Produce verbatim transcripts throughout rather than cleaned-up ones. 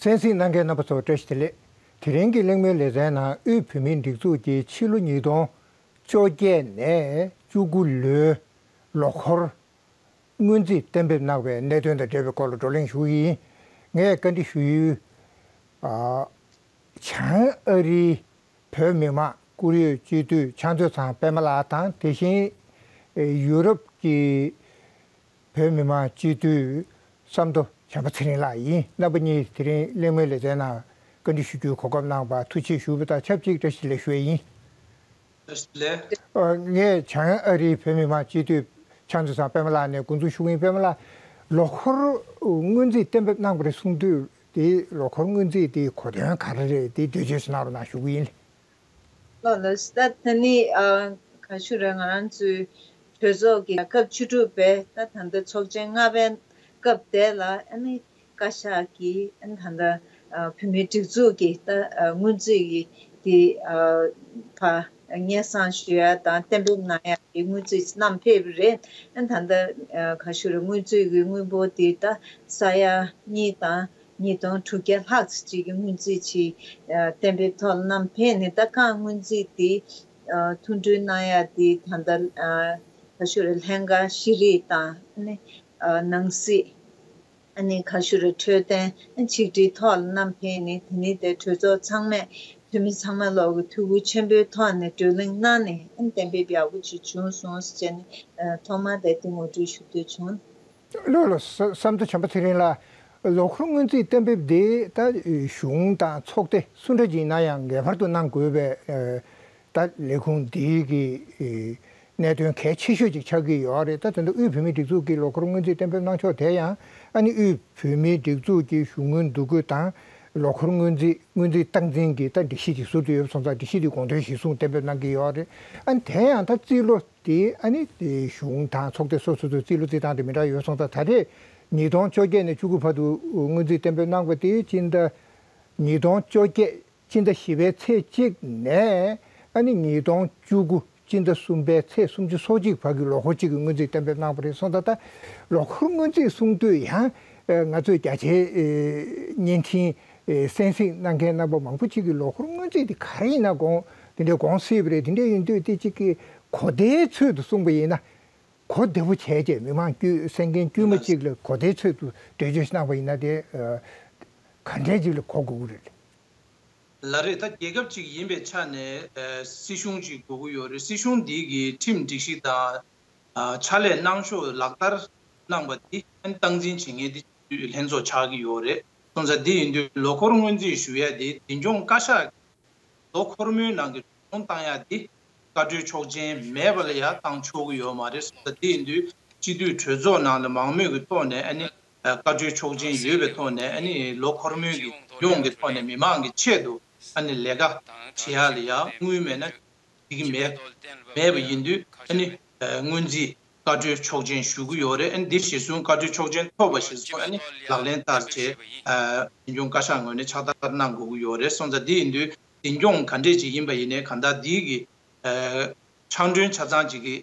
གསན་གཟིགས་གནང་མཁན་རྣམ་པ་ཚོ་བཀྲ་ཤིས་བདེ་ལེགས། དེ་རིང་གི་གླེང་མོལ་ལེ་ཚན་ནང་དབུས་བོད་མིའི་སྒྲིག་འཛུགས་ཀྱིས་ཕྱི་ལོ་ཉིས་སྟོང་བཅོ་བརྒྱད་ནས་བཅུ་དགུ་ལོའི་ལོ་འཁོར་སྔོན་རྩིས་གཏན་འབེབས་གནང་བའི་གནད་དོན་དང་འབྲེལ་བའི་སྐོར་ལ་བགྲོ་གླེང་ཞུ་གི་ཡིན། ངས་བཀའ་འདྲི་ཞུ་ཡུལ། ཨ། བྱང་ཨ་རིའི་བོད་མི་མང་བཀུར་འོས་སྤྱི་འཐུས་ཕྱག་མཛོད་ཚང་པད་མ་ལགས་དང་། དེ་བཞིན་ཡུ་རོབ་ཀྱི་བོད་མི་མང་སྤྱི་འཐུས་བསམ་མདོ་བྱམས་པ་ཚེ་རིང་ལགས་ཡིན། རྣམ་པ་གཉིས་དེ་རིང་གླེང་མོལ་ལེ་ཚན་ནང་བཀའ་འདྲི་ཞུ་རྒྱུའི་གོ་སྐབས་གནང་བར་ཐུགས་རྗེ་ཆེ་ཞུ་བ་དང་ཆབས་ཅིག་བཀྲ་ཤིས་བདེ་ལེགས་ཞུ་ཡས་ཡིན། བཀྲ་ཤིས་བདེ་ལེགས། ཨ། ངས་བྱང་ཨ་རིའི་བོད་མི་མང་སྤྱི་འཐུས་ཕྱག་མཛོད་ཚང་པད་མ་ལགས་ནས་འགོ་འཛུགས་ཞུ་གི་ཡིན། པད་མ་ལགས། ལོ་འཁོར་སྔོན་རྩིས་གཏན་འབེབས་གནང་བ་རེད་གསུངས་དུས། དེ་ལོ་འཁོར་སྔོན་རྩིས་དེ་གོ་དོན་ག་རེ་རེད། དེ་འགྲེལ་བརྗོད་ཞིག་གནང་རོགས་གནང་ཞུ་གི་ཡིན། ལགས་ལགས། ད་ད་ནི་ཨ་ག་ཞུ་རེད། ང་རང་ཚོའི་གྲོས་ཚོགས་ཀྱི་རྒྱལ་ཁབ་བཅུ་དྲུག་པའི་ད་ད་ལྟ་ཚོགས་ཆེན་ལྔ་པའི་སྐབས་དེ་ལ། ཨ་ནི་བཀའ་ཤག་གིས་ཨ་ནི་ད་ལྟ་ཨ་བོད་མིའི་སྒྲིག་འཛུགས་ཀྱི་ད་ཨ་སྔོན་རྩིས་ཀྱི་དེ་ཨ་ཕར་སྙན་སེང་ཞུ་ཡ་དང་གཏན་འབེབས་གནང་ཡ་གི་སྔོན་རྩིས་བསྣམས་ཕེབས་པ་རེད། ཨ་ནི་ད་ལྟ་ཨ་ག་ཞུ་རེད། སྔོན་རྩིས་ཀྱི་དངུལ་འབོར་དེ་ད་ས་ཡ་གཉིས་དང་ཉིས་སྟོང་དྲུག་བརྒྱ་ལྷག་ཙམ་ཅིག་གི་སྔོན་རྩིས་ཅིག་ཨ་གཏན་འབེབས་ཐོག་ལ་བསྣམས་ཕེབས་ནས། ད་རྐང་སྔོན་རྩིས་དེ་ཨ་མཐུན་སྒྲིལ་གནང་ཡ་དེ་ད་ལྟ་ཨ་ག་ཞུ་རེད། ལྷན་ཁང་ཤེས་རིག་དང་ཨ་ནི་ཨ་ནང་སྲིད། ཨ་ནི་ག་ཞུ་རེད། འཕྲོད་བསྟེན། ཨ་ནི་ཆིག་སྒྲིལ་ཐོག་ལ་བསྣམས་ཕེབས་ནས། དེ་ནས་དེ་གྲོས་ཚོགས་ཚང་མས་འཐུས་མི་ཚང་མ་ལོག་གི་ཐུགས་ཁུར་ཆེན་པོའི་ཐོག་ནས་བགྲོ་གླེང་གནང་ནས། ཨ་ནི་གཏན་འབེབས་ཡག་པོ་ཅིག་བྱུང་སོང་ཟེར་ནས་ཨ་ཐོག་མར་དེ་དེ་ངོ་སྤྲོད་ཞུ་འདོད་བྱུང་། ལགས་ལགས། ས་བསམ་མདོ་བྱམས་པ་ཚེ་རིང་ལགས། ལོ་འཁོར་སྔོན་རྩིས་གཏན་འབེབས་དེ་ད་གཞུང་དང་ཚོགས་སྡེ་སུ་འདྲ་ཅིག་ཡིན་ན་ཡང་ངེས་པར་དུ་གནང་དགོས་པའི་ཨ་ད་ལས་ཁུངས་འདིའི་གི་ཨེ་གནད་དོན་གལ་ཆེ་ཤོས་ཅིག་ཆགས་ཀྱི་ཡོད་རེད། ད་དེ་འདྲ་དབུས་བོད་མིའི་སྒྲིག་འཛུགས་ཀྱི་ལོ་འཁོར་སྔོན་རྩིས་གཏན་འབེབས་གནང་ཕྱོགས་དེ་ཡང་། ཨ་ནི་དབུས་བོད་མིའི་སྒྲིག་འཛུགས་ཀྱི་གཞུང་དངུལ་བསྡུ་འགོད་དང་ལོ་འཁོར་སྔོན་རྩིས། སྔོན་རྩིས་སྟངས་འཛིན་གྱི་ད་སྒྲིག་གཞི་ཅིག་ཟུར་དུ་ཡོད་པ་སོང་ཙང་། སྒྲིག་གཞི་དེ་དགོངས་དོན་གཞིར་བཟུང་གཏན་འབེབས་གནང་གི་ཡོད་རེད། ཨ་ནི་དེ་ཡང་ད་རྩིས་ལོ་དེ། ཨ་ནི་དེ་གཞུང་དང་ཚོགས་སྡེ་སོ་སོ་ཚོའི་རྩིས་ལོ་རྩིས་སྟངས་དེ་མི་འདྲ་ཡོད་སོང་ཙང་། ད་རེས་ཉིས་སྟོང་བཅོ་བརྒྱད་ནས་བཅུ་དགུ་བར་དུ་སྔོན་རྩིས་གཏན་འབེབས་གནང་བ་དེ་སྤྱི་ཟླ། ཉིས་སྟོང་བཅོ་བརྒྱད་སྤྱི་ཟླ་བཞི་པའི་ཚེས་གཅིག་ནས་ཨ་ནི་ཉིས་སྟོང་བཅུ་དགུ་སྤྱི་ཟླ་གསུམ་པའི་ཚེས་སུམ་ཅུ་སོ་གཅིག་བར་གྱི་ལོ་འཁོར་གཅིག་གི་སྔོན་རྩིས་གཏན་འབེབས་གནང་བ་རེད་སོང་ཙང་། ད་ལོ་འཁོར་སྔོན་རྩིས་གསུང་དུས་ཡང་ཨ་ང་ཚོས་རྒྱ་ཆེའི་ཨེ་བརྙན་འཕྲིན་ཨེ་གསན་གཟིགས་གནང་མཁན་རྣམ་པ་མང་པོ་ཅིག་གིས་ལོ་འཁོར་སྔོན་རྩིས་དེ་ག་རེ་ཡིན་ན་དགོངས། དེ་འདྲའི་དགོངས་སྲིད་པ་རེད། དེ་འདྲ་ཡིན་དུས་དེ་གཅིག་གི་གོ་བརྡའི་ཚུལ་དུ་གསུངས་པ་ཡིན་ན། གོ་བདེ་པོ་བྱས་རྗེས་མི་མང་དཀྱུས། གསན་མཁན་དཀྱུས་མ་གཅིག་ལ་གོ་བདེའི་ཚུལ་དུ་འགྲེལ་བརྗོད་ཞིག་གནང་བ་ཡིན་ན། དེ་ཨ་ག་འདྲའི་ཅིག་ལ་གོ་དགོས་ཀྱི་རེད། ལགས་རེད། ད་རྒྱལ་ཁབ་ཅིག་ཡིན་པའི་ཆ་ནས་ཨ་སྲིད་གཞུང་ཅིག་དགོས་ཀྱི་ཡོད་རེད། སྲིད་གཞུང་འདི་གི་ཁྲིམས་སྒྲིག་གཞི་དང་ཨ་ཕྱག་ལས་གནང་ཕྱོགས་ལག་བསྟར་གནང་བ་འདི་ཨ་ནི་སྟངས་འཛིན་བྱེད་མཁན་འདི་སྤྱི་འཐུས་ལྷན་ཚོགས་ཆགས་ཀྱི་ཡོད་རེད་སོང་ཙང་། འདི་ཡིན་དུས་ལོ་འཁོར་སྔོན་རྩིས་ཞུ་ཡ་དེ་འཛིན་སྐྱོང་བཀའ་ཤག་ལོ་འཁོར་མོའི་ནང་གི་གྲོས་ཆོད་བཏང་ཡ་འདི་བཀའ་འཁྲོལ་ཆོག་མཆན་མེད་པ་ལ་ཡ་བཏང་ཆོག་གི་ཡོད་མ་རེད་སོང་ཙང་། དེ་ཡིན་དུས་སྤྱི་འཐུས་གྲོས་ཚོགས་ནང་ལ་མང་མོས་ཀྱི་ཐོག་ནས། ཨ་ནི་བཀའ་འཁྲོལ་ཆོག་མཆན་ཡོད་པའི་ཐོག་ནས། ཨ་ནི་ལོ་འཁོར་མོའི་གི་ཡོངས་ཀྱི་ཐོག་ནས་མི་མང་གི་ཆེད་དུ་ཨ་ནི་ལས་ཀ་བྱེད་ཡ་ལ་ཡ་དངུལ་མེད་ན་འགྲིག་གི་མེད། མེད་པ་ཡིན་དུས་ཨ་ནི་སྔོན་རྩིས་བཀའ་འཁྲོལ་ཆོག་མཆན་ཞུ་གི་ཡོད་རེད། ཨ་ནི་འདི་གཞིར་བཟུང་། བཀའ་འཁྲོལ་ཆོག་མཆན་ཐོབ་པ་གཞིར་བཟུང་། ཨ་ནི་ལག་ལེན་བསྟར་བྱས་ཨ་འཛིན་སྐྱོང་བཀའ་ཤག་ངོས་ནས་ཕྱག་བསྟར་གནང་དགོས་ཀྱི་ཡོད་རེད་སོང་ཙང་། འདི་ཡིན་དུས་འཛིན་སྐྱོང་ག་འདྲས་ཅིག་ཡིན་པ་ཡིན་ནའི་གང་ལྟར་འདི་གི་ཨ་ཆ་འདོན་ཆ་ཚང་ཅིག་གི་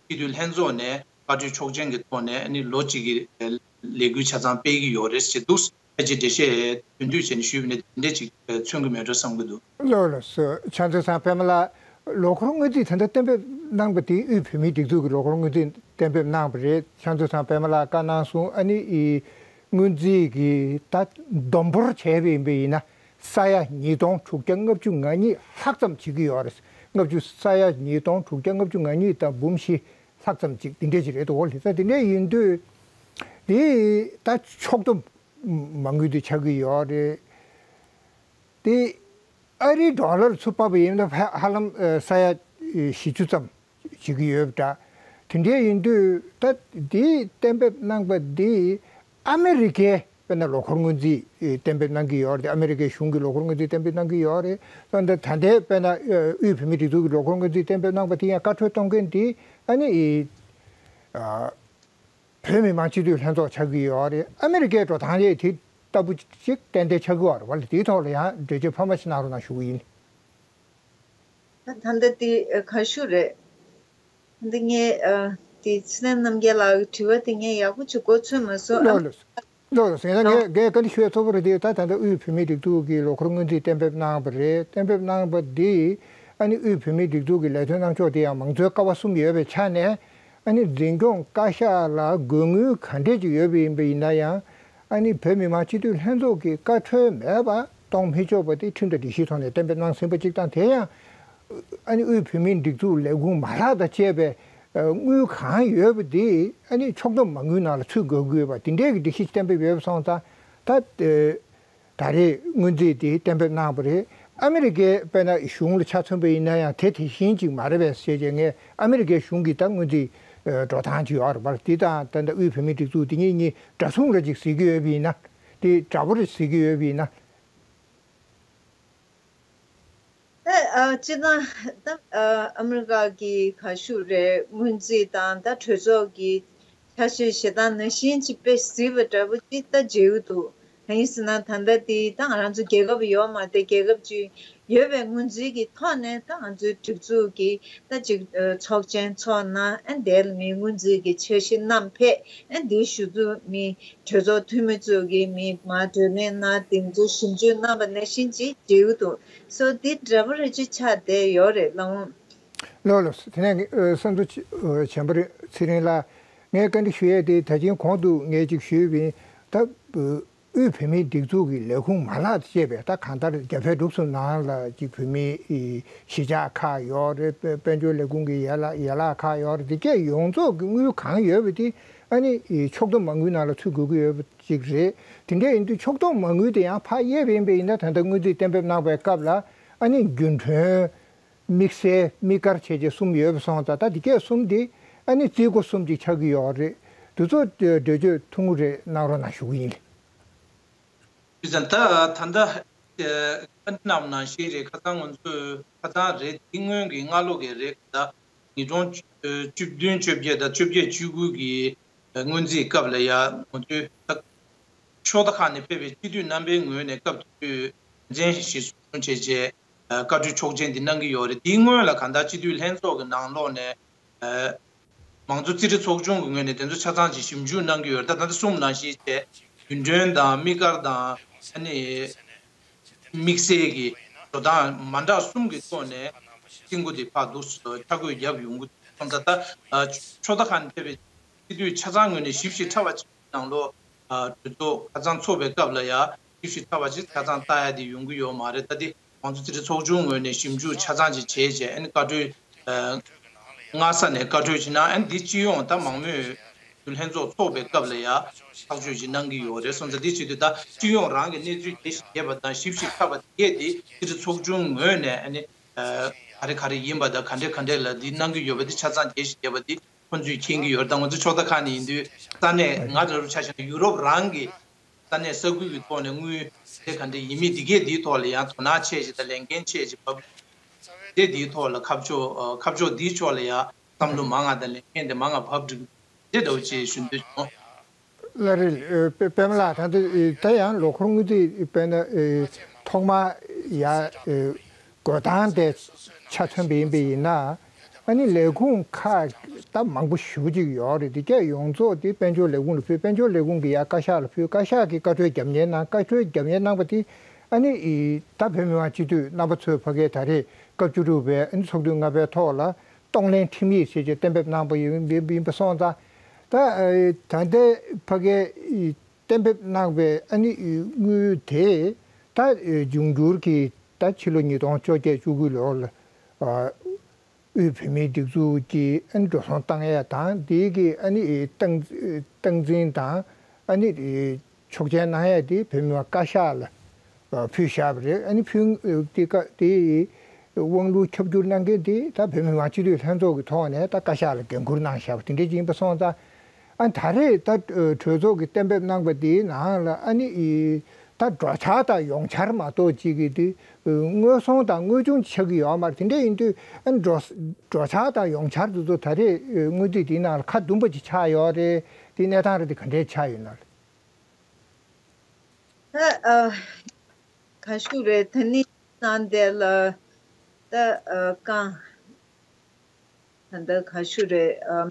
སྤྱི་འཐུས་ལྷན་ཚོགས་ནས་བཀའ་འཁྲོལ་ཆོག་མཆན་གྱི་ཐོག་ནས་ཨ་ནི་ལོ་གཅིག་གི་ལས་འགུལ་ཆ་ཚང་སྤེལ་གྱི་ཡོད་རེད་ཟེར་འདུག་ཨ་ཅེ་འགྲེལ་བཤད་དོན་བསྡུས་བྱས་ནས་ཞུས་པ་ཡིན་ན་དེ་འདྲས་ཅིག་མཚོན་གྱི་མེད་འགྲོ་བསམ་གྱི་འདུག་ལགས་ལགས་སོ། ཕྱག་མཛོད་ཚང་པད་མ་ལགས། ལོ་འཁོར་སྔོན་རྩིས་ད་ལྟ་གཏན་འབེབས་གནང་བ་དེ་དབུས་བོད་མིའི་སྒྲིག་འཛུགས་ཀྱི་ལོ་འཁོར་སྔོན་རྩིས་གཏན་འབེབས་གནང་བ་རེད། ཕྱག་མཛོད་ཚང་པད་མ་ལགས་བཀའ་གནང་སོང་། ཨ་ནི་ཨི་སྔོན་རྩིས་ཀྱི་ད་བསྡོམས་འབོར་བྱས་པ་ཡིན་པ་ཡིན་ན། ས་ཡ་ཉིས་སྟོང་དྲུག་བརྒྱ་ལྔ་བཅུ་ང་གཉིས་ལྷག་ཙམ་བྱེད་ཀྱི་ཡོད་རེད། ལྔ་བཅུ། ས་ཡ་ཉིས་སྟོང་དྲུག་བརྒྱ་ལྔ་བཅུ་ང་གཉིས་དང་འབུམ་བཞི་ལྷག་ཙམ་ཅིག་འདི་འདྲས་ཅིག་རེད་འདུག་ལགས། ད་དེ་འདྲས་ཡིན་དུས་དེ་ད་ཕྱོགས་བསྡོམས་མ་དངུལ་དེ་ཆགས་ཀྱི་ཡོད་རེད། དེ་ཨ་རིའི་ཌོ་ལར་ཚུར་ཕབ་པ་ཡིན་ན་ཧ་ཧ་ལམ་ཨ་ས་ཡ་བཞི་བཅུ་ཙམ་བྱེད་ཀྱི་ཡོད་པ་འདྲ། དེ་འདྲས་ཡིན་དུས་ད་དེ་གཏན་འབེབས་གནང་པ་འདི་ཨ་མི་རི་ཀས་དཔེར་ན་ལོ་འཁོར་སྔོན་རྩིས་གཏན་འབེབས་གནང་གི་ཡོད་རེད། ཨ་མི་རི་ཀའི་གཞུང་གིས་ལོ་འཁོར་སྔོན་རྩིས་གཏན་འབེབས་གནང་གི་ཡོད་རེད། ད་ད་ལྟའི་དཔེར་ན་དབུས་བོད་མིའི་སྒྲིག་འཛུགས་ཀྱིས་ལོ་འཁོར་སྔོན་རྩིས་གཏན་འབེབས་གནང་པ་དེ་ཡང་བཀའ་འཁྲོལ་གཏོང་མཁན་དེ་ཨ་ནི་ཨ། བོད་མི་མང་སྤྱི་འཐུས་ལྷན་ཚོགས་ཆགས་ཀྱི་ཡོད་རེད། ཨ་མི་རི་ཀའི་འགྲོ་སྟངས་ལས་དེ་ལྟ་བུ་ཅིག་ཏན་ཏན་ཆགས་ཀྱི་ཡོད་རེད་པ་ལགས། དེའི་ཐོག་ལ་ཡང་འགྲེལ་བརྗོད་འཕར་མ་ཞིག་གནང་རོགས་གནང་ཞུ་གི་ཡིན། ད་ད་ལྟ་དེ་ག་ཞུ་རེད། ད་ལྟ་ངས་ཨ་དེ་ཚེ་བརྟན་རྣམ་རྒྱལ་ལགས་ཀྱི་དྲི་བ་དེ་ངས་ཡག་པོ་ཅིག་གོ་ཚོད་མ་སོང་། ཨ་ལགས་ལགས། ལགས་སོ། ཡིན་ན་ངས་ངས་བཀའ་འདྲི་ཞུ་ཡ་གཙོ་བོ་རེད་དེ། ད་ད་ལྟ་དབུས་བོད་མིའི་སྒྲིག་འཛུགས་ཀྱི་ལོ་འཁོར་སྔོན་རྩིས་གཏན་འབེབས་གནང་བ་རེད། གཏན་འབེབས་གནང་བ་འདི་ཨ་ནི་དབུས་བོད་མིའི་སྒྲིག་འཛུགས་ཀྱི་ལས་དོན་གནང་ཕྱོགས་དེ་ཡང་མང་གཙོའི་ཀ་བ་གསུམ་ཡོད་པའི་ཆ་ནས། ཨ་ནི་འཛིན་སྐྱོང་བཀའ་ཤག་ལ་དགོས་དངུལ་ག་འདྲས་ཅིག་ཡོད་པ་ཡིན་པ་ཡིན་ན་ཡང་། ཨ་ནི་བོད་མི་མང་སྤྱི་འཐུས་ལྷན་ཚོགས་ཀྱི་བཀའ་འཁྲོལ་མེད་པ་གཏོང་མི་ཆོག་པ་དེ་ཁྲིམས་དང་སྒྲིག་གཞིའི་ཐོག་ནས་གཏན་འབེབས་གནང་ཟིན་པ་གཅིག་དང་། དེ་ཡང་ཨ་ནི་དབུས་བོད་མིའི་སྒྲིག་འཛུགས་ལས་ཁུངས་མ་ལག་དང་བཅས་པའི་དངུལ་གང་ཡོད་པ་དེ་ཨ་ནི་ཕྱོགས་བསྡོམས་མ་དངུལ་ནང་ལ་ཚུད་དགོས་ཀྱི་ཡོད་པ་དེ་འདྲའི་གི་སྒྲིག་གཞི་གཏན་འབེབས་ཡོད་པ་སོང་ཙང་། ད་ད་རེས་སྔོན་རྩིས་དེ་གཏན་འབེབས་གནང་བ་རེད། ཨ་མི་རི་ཀའི་དཔེར་ན་གཞུང་ལ་ཆ་མཚོན་པ་ཡིན་ན་ཡང་དེ་དེ་བཞིན་ཅིག་མ་རེད་པས་ཟེར་བྱས། ངས་ཨ་མི་རི་ཀའི་གཞུང་གི་ད་སྔོན་རྩིས་འགྲོ་སྟངས་ཅིག་ཡོད་རེད་པ། དེ་དང་ད་ལྟ་དབུས་བོད་མིའི་སྒྲིག་འཛུགས་དེ་གཉིས་གཉིས་འདྲ་མཚུངས་རེད་ཅིག་ཟེར་གྱི་ཡོད་པ་ཡིན་ན། དེ་འདྲ་པོ་རེད་ཟེར་གྱི་ཡོད་པ་ཡིན་ན། ད་ཨ་སྤྱིར་བཏང་ད་ཨ་ཨ་མི་རི་ཀ་གི་ག་ཞུ་རེད། སྔོན་རྩིས་དང་ད་གྲོས་ཚོགས་ཀྱི་ཆ་ཤས་བཞེས་སྟངས་ནང་བཞིན་ཅིག་དཔེ་གཟིགས་པ་འདྲ་པོ་ཅིག་ད་མཇལ་གྱི་འདུག་གང་ཡིན་ཟེར་ན། ད་ལྟ་དེ་ད་ང་རང་ཚོ་རྒྱལ་ཁབ་ཡོད་མ་རེད། རྒྱལ་ཁབ་ཅིག་ཡོད་པའི་སྔོན་རྩིས་ཀྱི་ཐོག་ནས་ད་ང་ཚོའི་སྒྲིག་འཛུགས་ཀྱི་ད་ཅིག་ཨ་ཚོགས་ཆེན་ཚོགས་གནང་། ཨ་དེ་ལ་མི་སྔོན་རྩིས་ཀྱི་འཆར་གཞི་བསྣམས་ཕེབས། ཨ་དེའི་གཞུག་ཏུ་མི་གྲོས་ཚོགས་འཐུས་མི་ཚོ་གིས་མི་མར་བགྲོ་གླེང་གནང་། དེ་ཚོ་ཞིབ་འཇུག་གནང་བ་ནང་བཞིན་ཅིག་མཇལ་གྱི་འདུག་སོ་འདི་འདྲ་པོ་རེ་ཅིག་ཆགས་བསྡད་ཡོད་རེད་ལགས་འོང་། ལགས་ལགས། དེ་ནས་ཨ་བསམ་ཚུལ་ཆེ་ཨ་ཆེན་པོ་རེད། ཚེ་རིང་ལགས། ངས་བཀའ་འདྲི་ཞུ་ཡས་དེ་ད་ཅིང་གོང་དུ་ངས་ཅིག་ཞུས་པ་ཡིན། ད་ཨ་དབུས་བོད་མིའི་སྒྲིག་འཛུགས་ཀྱི་ལས་ཁུངས་མ་ལག་དང་བཅས་པའི། ད་གང་ལྟར་རྒྱ་བལ་འབྲུག་གསུམ་ནང་ལ་ཅིག་བོད་མིའི་གཞིས་ཆགས་ཁག་ཡོད་རེད། དཔལ་འབྱོར་ལས་ཁུངས་ཀྱི་ཡན་ལག་ཡན་ལག་ཁག་ཡོད་རེད། དེ་གས་ཡོངས་རྫོགས་ཀྱི་དངུལ་གང་ཡོད་པ་དེ་ཨ་ནི་ཕྱོགས་བསྡོམས་མ་དངུལ་ནང་ལ་ཚུད་དགོས་ཀྱི་ཡོད་པ་ཅིག་རེད། དེ་འདྲ་ཡིན་དུས་ཕྱོགས་བསྡོམས་མ་དངུལ་དེ་ཡང་ཕར་དབྱེ་བ་ཡིན་པ་ཡིན་ན། ད་ལྟ་སྔོན་རྩིས་གཏན་འབེབས་གནང་བའི་སྐབས་ལ་ཨ་ནི་རྒྱུན་གྲོན། དམིགས་བསལ་དམིགས་བཀར་བྱས་རྗེས་གསུམ་ཡོད་པ་སོང་ཙང་། ད་འདི་གས་གསུམ་འདི་ཨ་ནི་རྩིས་སྒོ་གསུམ་ཅིག་ཆགས་ཀྱི་ཡོད་རེད། འདི་ཚོ་འགྲེལ་བརྗོད་ཐུང་ངུ་རེ་གནང་རོགས་གནང་ཞུ་གི་ཡིན། ད་ད་ལྟ་ཨ་ནི་ནམ་ནང་བཞིན་རེད། ཁ་སང་ང་ཚོས་ཁ་སང་རེད། འདི་སྔོན་གྱི་སྔ་ལོ་གི་རེད། ད་ཉིས་སྟོང་བཅུ་བདུན་བཅོ་བརྒྱད་དང་བཅོ་བརྒྱད་བཅུ་དགུ་གི་སྔོན་རྩིས་སྐབས་ལ་ཡ་ང་ཚོས་ད་ཕྱོགས་མཐའ་ཁག་ནས་ཕེབས་པའི་སྤྱི་འཐུས་རྣམ་པའི་ངོས་ནས་སྐབས་དེ་དུས་འགན་འཛིན་ཞིག་ཟུར་འཛུགས་བྱས་རྗེས། ཨ་བཀའ་འཁྲོལ་ཆོག་མཆན་འདི་གནང་གི་ཡོད་རེད། དེའི་སྔོན་ལ་གང་ལྟར་སྤྱི་འཐུས་ལྷན་ཚོགས་ཀྱི་ནང་ལོགས་ནས་ཨ་མང་གཙོ་རྩིས་ཁྲ་ཚོགས་ཆུང་གི་ངོས་ནས་དེ་ཚོ་ཆ་ཚང་ཅིག་ཞིབ་འཇུག་གནང་གི་ཡོད་རེད། ད་ད་ལྟ་གསུངས་ནང་བཞིན་བྱས་རྒྱུན་གྲོན་དང་དམིགས་བཀར་དང་ཨ་ནི་དམིགས་བསལ་གྱི་འགྲོ་སྟངས་མ་འདྲ་གསུམ་གྱི་ཐོག་ནས་རྩིས་འགོ་དེ་ཕར་འདུག་སེ་ཆ་བགོས་བརྒྱབ་ཡོང་གི་འདུག་སོང་ཙང་། ད་ཨ་ཕྱོགས་མཐའ་ཁག་ནས་ཕེབས་པའི་སྤྱི་འཐུས་ཆ་ཚང་ངོས་ནས་ཞིབ་ཞིབ་ཕྲ་བ་ཅིག་ནང་ལོགས་ཨ་གྲོས་ཚོགས་ཁ་སང་ཚོགས་པའི་སྐབས་ལ་ཡ་ཞིབ་ཞིབ་ཕྲ་བ་ཅིག་ཆ་ཚང་ལྟ་ཡ་དེ་ཡོང་གི་ཡོད་མ་རེད། ད་དེ་མང་གཙོ་རྩིས་ཁྲ་ཚོགས་ཆུང་ངོས་ནས་ཞིབ་འཇུག་ཆ་ཚང་ཅིག་བྱས་རྗེས། ཨ་ནི་བཀའ་འཁྲོལ་ཨ་སྔ་ས་ནས་བཀའ་འཁྲོལ་ཅིག་གནང་། ཨ་ནི་འདི་སྤྱི་ཡོངས་ད་མང་མོས་ལྷན་ཚོགས་ཚོགས་པའི་སྐབས་ལ་ཡ་ཐག་གཅོད་ཅིག་གནང་གི་ཡོད་རེད། སོང་ཙང་འདི་བྱེད་དུས་ད་སྤྱི་ཡོངས་རང་གི་གནས་ཚུལ་རྒྱས་ཤིང་རྒྱས་པ་དང་ཞིབ་ཞིབ་ཕྲ་བ་དེ་གས་དེ་རྩིས་ཁྲ་ཚོགས་ཆུང་ངོས་ནས་ཨ་ནི་ཨ་ག་རེ་ག་རེ་ཡིན་པ་དང་ག་འདྲས་ག་འདྲས་ལ་འདི་གནང་གི་ཡོད་པ་དེ་ཆ་ཚང་རྒྱས་ཤིང་རྒྱས་པ་དེ་ཁོང་ཚོས་མཁྱེན་གྱི་ཡོད་རེད། ད་ང་ཚོ་ཕྱོགས་མཐའ་ཁག་ནས་ཡིན་དུས་ས་གནས་ང་ལྟ་བུ་ཆ་བཞག་ན་ཡུ་རོབ་རང་གི་ས་གནས་ས་ཁུལ་གྱི་ཐོག་ནས་དངུལ་དེ་ག་འདྲ་ཡིན་མིན་འདི་གས་འདིའི་ཐོག་ལ་ཡང་དོ་སྣང་ཆེ་ཞིག་དང་ལས་འགན་ཆེ་ཞིག་བབས། དེ་འདིའི་ཐོག་ལ་ཁ་ཕྱོགས་ཨ་ཁ་ཕྱོགས་འདིའི་ཕྱོགས་ལ་ཡང་བསམ་བློ་མང་ང་དང་ལས་འགན་དེ་མང་ང་བབས་འགྲོ་གི་འདུག་དེ་འདྲ་བོ་ཅིག་ཞུ་འདོད་བྱུང་། ལགས་རེད། ཨ་པད་པད་མ་ལགས། ད་ལྟ་ཨེ་ད་ཡང་ལོ་འཁོར་སྔོན་རྩིས་དཔེར་ན་ཨེ་ཐོག་མར་ཡ་ཨེ་འགོད་སྟངས་དེ་ཆ་མཚོན་པ་ཡིན་པ་ཡིན་ན། ཨ་ནི་ལས་ཁུངས་ཁག་ད་མང་པོ་ཞེ་པོ་ཅིག་ཡོད་རེད། དེ་གས་ཡོངས་རྫོགས་དེ་དཔལ་འབྱོར་ལས་ཁུངས་ལ་ཕུལ། དཔལ་འབྱོར་ལས་ཁུངས་ཀྱིས་ཡ་བཀའ་ཤག་ལ་ཕུལ། བཀའ་ཤག་གིས་བཀའ་འཁྲོལ་རྒྱབ་གཉེར་གནང་། བཀའ་འཁྲོལ་རྒྱབ་གཉེར་གནང་བ་དེ་ཨ་ནི་ཨེ་ད་བོད་མི་མང་སྤྱི་འཐུས་རྣམ་པ་ཚོས་ཕ་གིར་ད་རེས་སྐབས་བཅུ་དྲུག་པའི་ཨ་ནི་ཚོགས་དུས་ལྔ་པའི་ཐོག་ལ་གཏོང་ལེན་ཁྲིམས་ཡིག་ཟེར་བྱས་གཏན་འབེབས་གནང་པ་ཡིན་ཡིན་པ་སོང་ཙང་། ད་ཨེ་ད་ལྟའི་ཕ་གིའི་གཏན་འབེབས་གནང་བའི་ཨ་ནི་དངུལ་དེ་ད་ཨེ་འབྱུང་འགྱུར་གྱི་ད་ཕྱི་ལོ་ཉིས་སྟོང་བཅོ་བརྒྱད་བཅུ་དགུ་ལོར་ལ་ཨ་དབུས་བོད་མིའི་སྒྲིག་འཛུགས་ཀྱི་ཨ་ནི་འགྲོ་སོང་བཏང་ཡས་དང་། དེའི་གི་ཨ་ནི་སྟངས་སྟངས་འཛིན་དང་ཨ་ནི་ཆོག་མཆན་གནང་ཡས་དེ་བོད་མི་མང་བཀའ་ཤག་ལ་ཕུལ་བཞག་པ་རེད། ཨ་ནི་ཕུལ་དེ་ཀ་དེ་དབང་ལུང་ཁྱབ་བསྒྱུར་གནང་མཁན་དེ་ད་བོད་མི་མང་སྤྱི་འཐུས་ལྷན་ཚོགས་ཀྱི་ཐོག་ནས་ད་བཀའ་ཤག་ལ་འགན་འཁུར་གནང་བཞག་པ་དེ་འདྲ་ཅིག་ཡིན་པ་སོང་ཙང་། ཨ་ད་རེས་ད་གྲོས་ཚོགས་ཀྱིས་གཏན་འབེབས་གནང་པ་དེའི་ནང་ལ་ཨ་ནི་ད་འགྲོ་འཆར་དང་ཡོང་འཆར་མ་གཏོགས་ཅིག་གི་དེ་དངོས་ཟོང་དང་དངོས་བྱུང་ཆགས་ཀྱི་ཡོད་མ་རེད། དེ་འདྲ་ཡིན་དུས་ཨ་འགྲོ་འགྲོ་འཆར་དང་ཡོང་འཆར་དེ་ཚོ་ད་རེས་སྔོན་རྩིས་དེའི་ནང་ལ་ཁ་བསྡུམ་པ་ཅིག་ཆགས་ཡོད་རེད། དེ་གནས་སྟངས་རེད། དེ་ག་འདྲས་ཆགས་ཡོད་ན། ད་ཨ་ག་ཞུ་རེད། ད་ནི་ནང་དེ་ལ་ད་ཨ་རྐང་ད་ལྟ་ག་ཞུ་རེད། ཨ་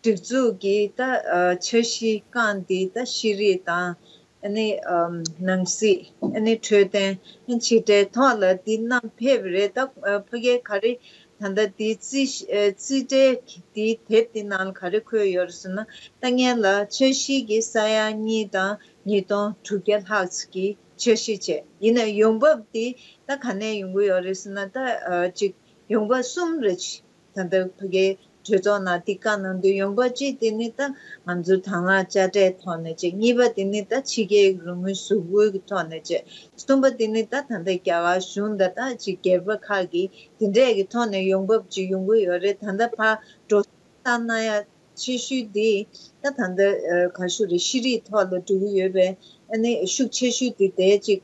སྒྲིག་འཛུགས་ཀྱི་ད་ཨ་འཆར་གཞི་རྐང་འདི་ད་ཤེས་རིག་དང་ ཨ་ནི་ཨམ་ནང་སྲིད། ཨ་ནི་འཕྲོད་བསྟེན། ཨ་ཕྱི་འབྲེལ་ཐོག་ལ་འདི་རྣམས་ཕེབས་པ་རེད། ད་ཨ་ཕ་གིར་ག་རེ་ད་ལྟ་འདི་རྩིས་ཨ་རྩིས་འབྲས་འདི་དེབ་འདི་ནང་ལ་ག་རེ་འཁོད་ཡོད་རེད་ཟེར་ན། ད་སྔོན་ལ་འཆར་གཞི་གི་ས་ཡ་གཉིས་དང་ཉིས་སྟོང་དྲུག་བརྒྱ་ལྷག་ཙམ་གྱི་འཆར་གཞི་བྱས། ཡིན་ནའི་ཡོང་འབབ་འདི་ད་ག་ནས་ཡོང་གི་ཡོད་རེད་ཟེར་ན། ད་ཨ་ཅིག་ཡོང་འབབ་གསུམ་རེ་ཅིག་ད་ལྟ་ཕ་གིའི་གྲོས་ཚོགས་ནང་འདི་བཀའ་གནང་དུས། ཡོང་འབབ་གཅིག་དེ་ནི་ད་ང་ཚོའི་དང་བླངས་དཔྱ་ཁྲལ་ཐོག་ནས་བྱས། གཉིས་པ་དེ་ནི་ད་ཕྱི་རྒྱལ་རོགས་དངུལ་གཟུགས་སྐུའི་གི་ཐོག་ནས་བྱས། གསུམ་པ་དེ་ནི་ད་ད་ལྟ་རྒྱ་གར་གཞུང་དང་ད་ཅིག་སྒེར་པ་ཁག་གིས་དེ་འདྲས་ཀྱི་ཐོག་ནས་ཡོང་འབབ་ཅིག་ཡོང་གི་ཡོད་རེད། ད་ལྟ་ཕར་འགྲོ་སོང་བཏང་ན་ཡང་ཆེ་ཤོས་དེ་ད་ད་ལྟ་ཨ་ག་ཞུ་རེད། ཤེས་རིག་ཐོག་ལ་འགྲོ་གི་ཡོད་པས། ཨ་ནི་ཤུགས་ཆེ་ཤོས་དེ་དེ་ཅིག་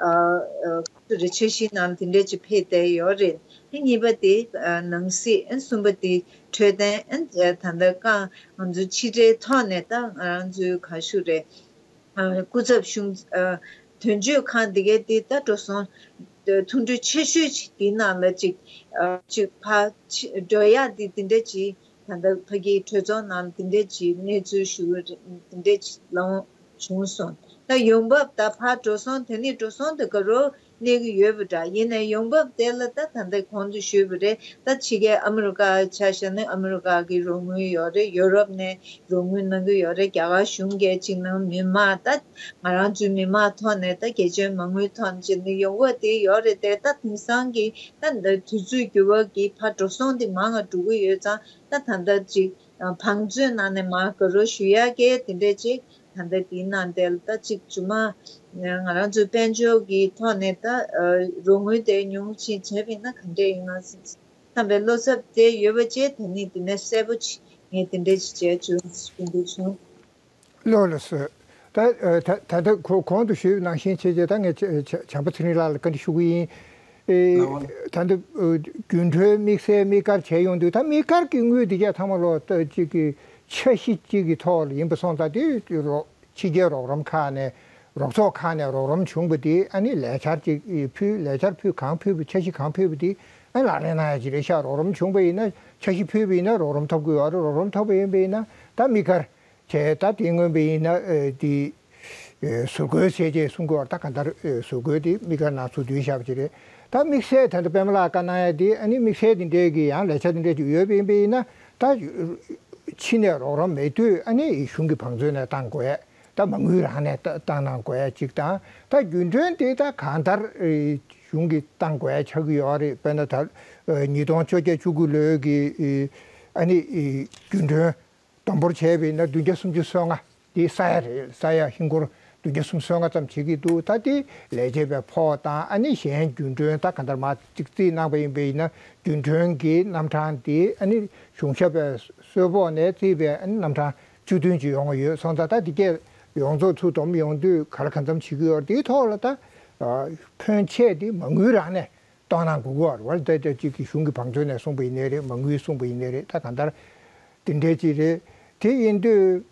ཨ་ཨ་ཁོ་ཚོ་རེ་འཆར་གཞིའི་ནང་དེ་འདྲས་ཅིག་ཕེབས་བསྡད་ཡོད་རེད། ཨ་གཉིས་པ་དེ་ཨ་ནང་སྲིད། ཨ་གསུམ་པ་དེ་འཕྲོད་བསྟེན། ཨ་ད་ལྟ་རྐང་ང་ཚོའི་ཕྱི་འབྲེལ་ཐོག་ནས་ད་ང་རང་ཚོའི་ག་ཞུ་རེད། ཨ་སྐུ་ཚབ་གཞུང་ཨ་དོན་གཅོད་ཁང་དེ་གའི་དེ་ད་འགྲོ་སོང་ཐུང་འཕྲོས་ཆེ་ཤོས་ཅིག་དེའི་ནང་ལ་ཅིག་ཨ་ཅིག་ཕར་ཕྱི་འགྲོ་ཡག་དེ་དེ་འདྲས་ཅིག་ད་ལྟ་ཕ་གིའི་གྲོས་ཚོགས་ནང་དེ་འདྲས་ཅིག་གནས་ཚུལ་ཞུ་གི་རེད། དེ་འདྲས་ཅིག་ལངས་བྱུང་སོང་། ད་ཡོང་འབབ་ད་ཕར་འགྲོ་སོང་དེ་ནི་འགྲོ་སོང་དེ་ག་རོ་གནས་ཀྱི་ཡོད་པ་འདྲ། ཡིན་ནའི་ཡོང་འབབ་དེ་ལ་ད་ད་ལྟ་གོང་དུ་ཞུས་པ་རེད། ད་ཕྱི་རྒྱལ་ཨ་མི་རི་ཀ་ཆ་བཞག་ན་ཨ་མི་རི་ཀ་གི་རོགས་དངུལ་ཡོད་རེད། ཡོ་རོབ་ནས་རོགས་དངུལ་གནང་གི་ཡོད་རེད། རྒྱ་གར་གཞུང་གིས་ཅིག་ནང་མི་མང་ད་ང་རང་ཚོའི་མི་མང་ཐོག་ནས་ད་རྒྱ་ཆེའི་མ་དངུལ་ཐོག་ནས་ཅིག་ནི་ཡོང་གི་དེ་ཡོད་རེད་དེ། ད་དེང་སང་གི་ད་འདི་དུས་ཚོད་འགྱུར་བ་གི་ཕར་འགྲོ་སོང་དེ་མང་ང་འགྲོ་གི་ཡོད་ཙང་། ད་ད་ལྟ་ཅིག་བང་མཛོད་ནང་ནས་མར་ག་རོ་ཞུ་ཡག་གི་དེ་འདྲས་ཅིག་ད་ལྟ་དེའི་ནང་དེ་ལ་ད་ཅིག་ཇུ་མ་ང་རང་ཚོའི་དཔལ་འབྱོར་གྱི་ཐོག་ནས་ད་རོགས་དངུལ་དེ་ཉུང་ཕྱིན་བྱས་པ་ཡིན་ན་ག་འདྲས་ཡོང་ང་བསམ་པའི་བློ་འཚབ་དེ་ཡོད་པ་བཅས། དེ་ནི་དེ་ནས་གསལ་པོ་ཅིག་ངས་དེ་འདྲས་ཅིག་བྱས་བྱུང་ཞུ་འདོད་བྱུང་། ལགས་ལགས་སོ། ད་ཨ་ད་ད་ལྟ་གོ་གོང་དུ་ཞུས་པ་ནང་བཞིན་བྱས་རྗེས་ད་ངས་བྱ་བྱམས་པ་ཚེ་རིང་ལགས་ལ་བཀའ་འདྲི་ཞུ་གི་ཡིན། ཨེ་ལགས་འོང་། ད་ལྟ་ཨ་རྒྱུན་གྲོན་དམིགས་བསལ་དམིགས་བཀར་བྱས་ཡོང་དུས། ད་དམིགས་བཀར་གྱི་དངུལ་འདི་གས་ཚང་མ་ལོ་ད་གཅིག་གི་འཆར་གཞི་གཅིག་གི་ཐོག་ལ་ཡིན་པ་སོང་ཙང་། དེ་རོགས་ཕྱི་རྒྱལ་རོགས་རམ་ཁག་ནས་རོགས་ཚོགས་ཁག་ནས་རོགས་རམ་བྱུང་བ་དེ་ཨ་ནི་ལས་འཆར་གཅིག་ཕུལ། ལས་འཆར་ཕུལ་གང་ཕུལ་བ། འཆར་གཞི་གང་ཕུལ་བ་དེ་ཨ་ནི་ལག་ལེན་གནང་ཡ་ཅིག་རེད་ཤག་རོགས་རམ་བྱུང་བ་ཡིན་ན། འཆར་གཞི་ཕུལ་བ་ཡིན་ན་རོགས་རམ་ཐོབ་དགོས་ཡོད་རེད། རོགས་རམ་ཐོབ་པ་ཡིན་པ་ཡིན་ན་ད་དམིགས་བཀར་བྱས། ད་དེ་མངོན་པ་ཡིན་ན་ཨ་དེ་ཨེ་ཟུར་བཀོལ་བྱས་རྗེས་གསུང་གི་བར། ད་གང་ལྟར་ཨེ་ཟུར་བཀོལ་དེ་དམིགས་བཀར་ནང་ཚུར་བསྡུས་བཞག་པ་ཅིག་རེད། ད་དམིགས་བསལ་ད་ལྟ་པད་མ་ལགས་བཀའ་གནང་ཡ་དེ་ཨ་ནི་དམིགས་བསལ་དེ་འདྲས་ཀྱི་ཡང་ལས་འཆར་དེ་འདྲས་ཅིག་ཡོད་པ་ཡིན་པ་ཡིན་ན། ད་ཕྱི་ནས་རོགས་རམ་མེད་དུས་ཨ་ནི་གཞུང་གི་བང་མཛོད་ནས་བཏང་དགོས་ཡ། ད་མ་དངུལ་རང་ནས་བཏང་གནང་དགོས་ཡ་ཅིག་དང་། ད་རྒྱུན་གྲོན་དེ་ད་གང་ལྟར་ཨེ་གཞུང་གིས་བཏང་དགོས་ཡ་ཆགས་ཀྱི་ཡོད་རེད། དཔེར་ན་ད་ཨེ་ཉིས་སྟོང་བཅོ་བརྒྱད་བཅུ་དགུ་ལོའི་གི་ཨེ་ཨ་ནི་ཨེ་རྒྱུན་གྲོན་བསྡོམས་འབོར་བྱས་པ་ཡིན་ན་བདུན་བརྒྱ་སུམ་ཅུ་སོ་ལྔ་དེ་ས་ཡ་རེད། ས་ཡ་ཧིན་སྒོར་བདུན་བརྒྱ་སུམ་ཅུ་སོ་ལྔ་ཙམ་བྱེད་ཀྱི་འདུག་ད་དེ་ལས་བྱེད་པའི་ཕོགས་དང་། ཨ་ནི་གཞན་རྒྱུན་གྲོན་ད་ག་འདྲ་མ་གཅིག་རྩིས་གནང་པ་ཡིན་པ་ཡིན་ན་རྒྱུན་གྲོན་གྱི་རྣམ་གྲངས་དེ་ཨ་ནི་གཞུང་ཞབས་པའི་གསོལ་ཕོགས་ནས་རྩིས་པའི་ཨ་ནི་རྣམ་གྲངས་བཅུ་བདུན་ཅིག་ཡོང་གི་ཡོད་སོང་ཙང་། ད་དེ་གས་ཡོངས་རྫོགས་ཚུར་བསྡོམས་ཡོང་དུས་ག་ལ་གང་འཚམ་བྱེད་ཀྱི་ཡོད་རེད། དེའི་ཐོག་ལ་ད་ཕོན་ཆེ་དེ་མ་དངུལ་རང་ནས་གཏོང་གནང་དགོས་ཀྱི་ཡོད་རེད་བ། ད་ལྟ་གཅིག་གི་གཞུང་གི་བང་མཛོད་ནས་གསུངས་པ་ཡིན་ནའི་རེད། མ་དངུལ་གསུངས་པ་ཡིན་ནའི་རེད། ད་གང་ལྟར་དེ་འདྲའི་ཅིག་རེད། དེ་ཡིན་དུས་